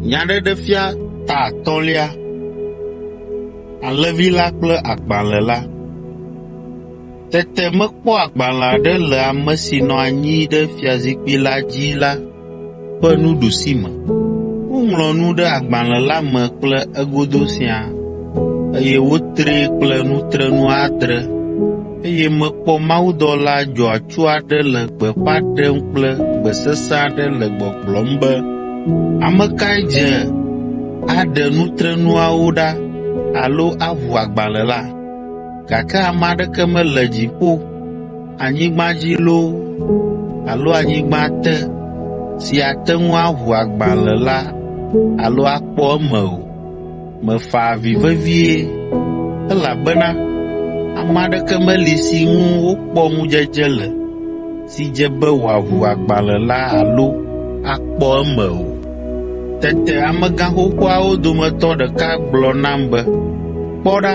Nyaɖeɖefia ta atɔ̃lia. Alẽvi la kple agbalẽ la. Tete mekpɔ agbalẽ aɖe le ame si nɔ anyi ɖe fiazikpui la dzi la ƒe nuɖusime. Woŋlɔ nu ɖe agbalẽ la me kple egodo siaa, eye wotree kple nutrenu adre eye mekpɔ mawudɔla dzɔatsu aɖe le gbeƒã ɖem kple gbe sesẽ aɖe le gbɔgblɔm be, “Ame kae dze aɖe nutrenuawo ɖa alo aʋu agbalẽ la?” Gake ame aɖeke mele dziƒo, anyigba dzi loo alo anyigba te si ate ŋu aʋu agbalẽ la alo akpɔ eme o. Mefa avi vevie, elabena ame aɖeke meli si ŋu wokpɔ ŋudzedze le si dze be wòaʋu agbalẽ la alo akpɔ eme o. Tete amegãxoxoawo dometɔ ɖeka gblɔ nam be, “Kpɔ ɖa,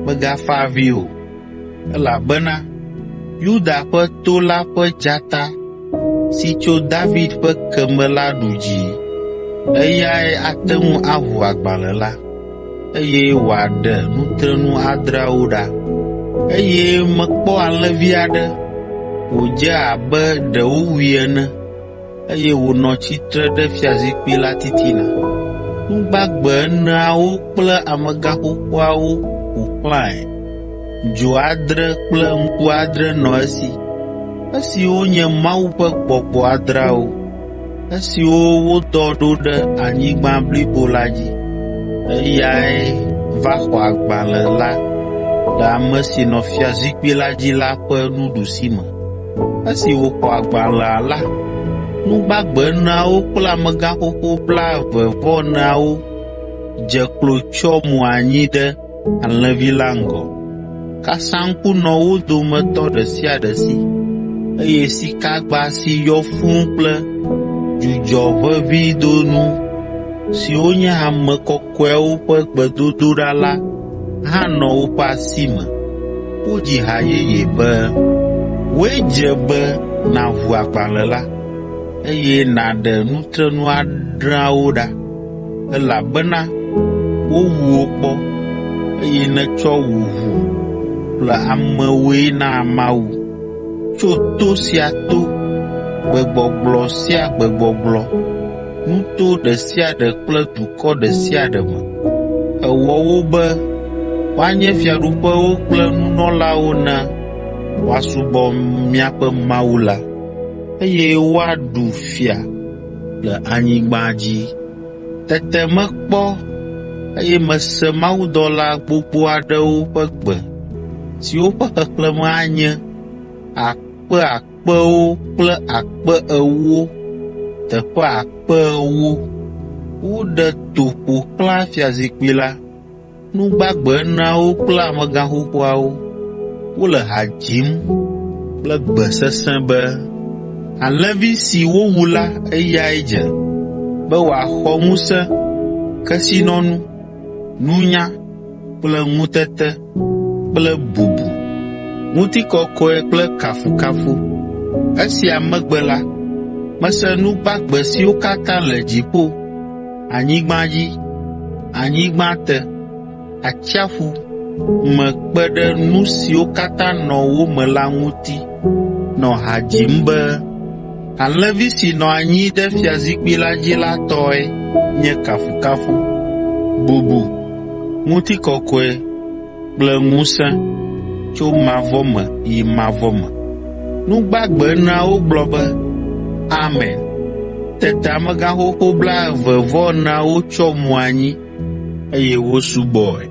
mègafa avi o, elabena Yuda ƒe to la ƒe dzata si tso David ƒe ke me la ɖu dzi. Eyae ate ŋu aʋu agbalẽ la, eye wòaɖe nutrenu adreawo ɖa.” Eye mekpɔ alẽvi aɖe wòdze abe ɖe wowui ene, eye wònɔ tsitre ɖe fiazikpui la titina. Nu gbagbe eneawo kple amegãxoxoawo ƒo xlãe. Dzo adre kple ŋku adre nɔ esi, esiwo nye Mawu ƒe Gbɔgbɔ adreawo, esiwo wodɔ ɖo ɖe anyigba blibo la dzi. Eyae va xɔ agbalẽ la le ame si nɔ fiazikpui la dzi la ƒe nuɖusime. Esi wòxɔ agbalẽa la, nu gbagbe eneawo kple amegãxoxo blaeve-vɔ-eneawo dze klo tsyɔ mo anyi ɖe Alẽvi la ŋgɔ. Kasaŋku nɔ wo dometɔ ɖe sia ɖe si, eye sikagba si yɔ fũu kple dzudzɔʋeʋĩdonu siwo nye ame kɔkɔeawo ƒe gbedodoɖa la hã nɔ woƒe asi me. Wodzi ha yeye be, “Wòe dze be nàʋu agbalẽ la, eye nàɖe nutrenu adreawo ɖa, elabena wowu wò kpɔ, eye nètsɔ wò ʋu ƒle amewoe na Mawu tso to sia to, gbegbɔgblɔ sia gbegbɔgblɔ, nuto ɖe sia ɖe kple dukɔ ɖe sia ɖe me. Èwɔ wo be woanye fiaɖuƒewo kple nunɔlawo ne woasubɔ míaƒe Mawu la, eye woaɖu fia le anyigba dzi. Tete mekpɔ, eye mese mawudɔla gbogbo aɖewo ƒe gbe siwo ƒe xexlẽme anye akpe akpewo kple akpe ewo teƒe akpe ewo. Woɖe to ƒo xlã fiazikpui la, nu gbagbe eneawo kple amegãxoxoawo. Wole ha dzim kple gbe sesẽ be, “Alẽvi si wowu la eyae dze be wòaxɔ ŋusẽ, kesinɔnu, nunya kple ŋutete kple bubu, ŋutikɔkɔe kple kafukafu.” Esia megbe la, mese nu gbagbe siwo katã le dziƒo, anyigba dzi, anyigba te, atsiaƒu me kpe ɖe nu siwo katã nɔ wo me la ŋuti nɔ ha dzim be, “Alẽvi si nɔ anyi ɖe fiazikpui la dzi la tɔe nye kafukafu, bubu, ŋutikɔkɔe kple ŋusẽ tso mavɔ me yi mavɔ me.” Nu gbagbe eneawo gblɔ be, “Amen.” Tete amegãxoxo blaeve-vɔ-eneawo tsyɔ mo anyi, eye wosubɔe.